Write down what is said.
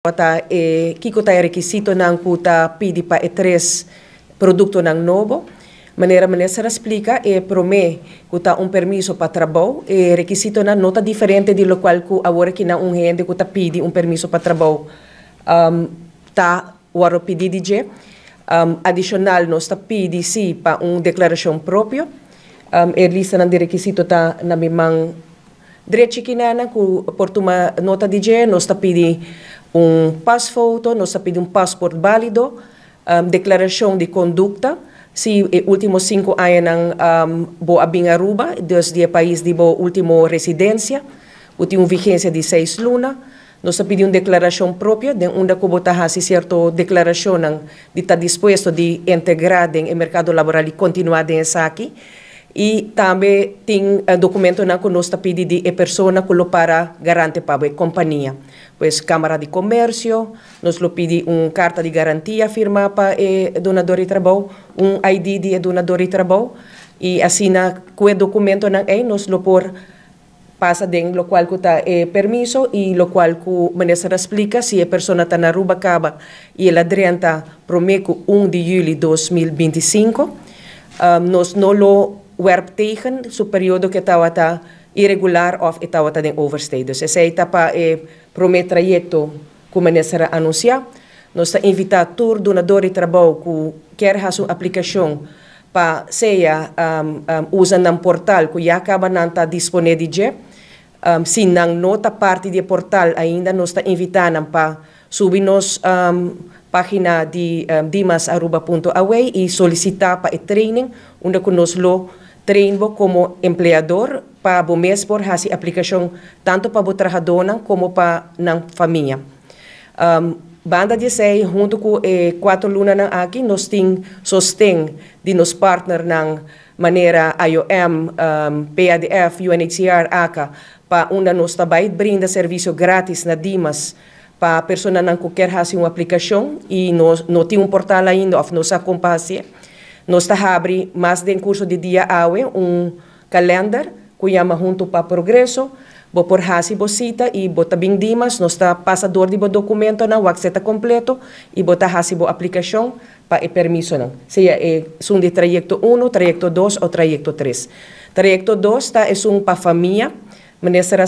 Ta e kiko ta e rekisitonan ku ta pidi pa e tres produktonan nobo. Manera minister a splika, e promé ku ta un permiso pa trabou, e rekisitonan no ta diferente di lokual ku awor aki nan un hende ku ta pidi un permiso pa trabou ta wòrdu pidi di dje. Adishonal nos ta pidi si pa un deklarashon propio. E listanan di rekisito ta na mi man drechi kinana ku por tuma nota di dje. Nos ta pidi un pasfoto, nos ta pidi un pasport bálido, deklarashon di kondukta, si e último 5 añanan bo a bin Aruba, dus di e pais di bo último residensia, ku tin un vigensia di 6 luna. Nos ta pidi un deklarashon propio, den unda ku bo ta hasi sierto deklarashonnan di ta dispuesto di integrá den e merkado laboral i kontinuá den esaki. I tambe tin dokumentonan ku nos ta pidi di e persona ku lo para garante pa bo, e kompania. Pues Kámara di Komersio, nos lo pidi un karta di garantia firmá pa e dunador di trabou, un ID di e dunador di trabou, i asina ku e dokumentonan ei nos lo por pasa den lokual ku ta e permiso. I lokual ku minister a splika, si e persona ta na Aruba kaba i el a drenta promé ku 1 di yüli 2025, nos no lo werp tegen su periodo ku tabata irregular òf e tabata den overstay. Dus esei ta pa e promé trayekto ku minister a anunsiá. Nos ta invitá tur dunador di trabou ku ke hasi un aplikashon pa sea usa nan portal ku ya kaba nan ta disponé di dje. Si nan no ta parti di e portal ainda, nos ta invitá nan pa subi nos página di dimasaruba.aw i solisitá pa e training, unda ku nos lo train bo komo empleador pa bo mes por hasi aplikashon tantu pa bo trahadónan komo pa nan famia. Banda di esei, huntu ku e 4 lunanan aki, nos tin sosten di nos partnernan manera IOM, PADF, UNHCR, ACA, pa unda nos tambe brinda servisio gratis na Dimas pa personanan ku ke hasi un aplikashon i nos no tin un portal ainda òf no sa kon pa hasi. Nos ta habri mas den kurso di dia awe un kalender ku yama Huntu pa Progreso. Bo por hasi bo sita i bo ta bin Dimas, nos ta pasa dor di bo dokumentonan, wak si ta kompleto i bo ta hasi bo aplikashon pa e permisonan. Sea esun di trayekto 1, trayekto 2 òf trayekto 3. Trayekto 2 ta esun pa famia. Minister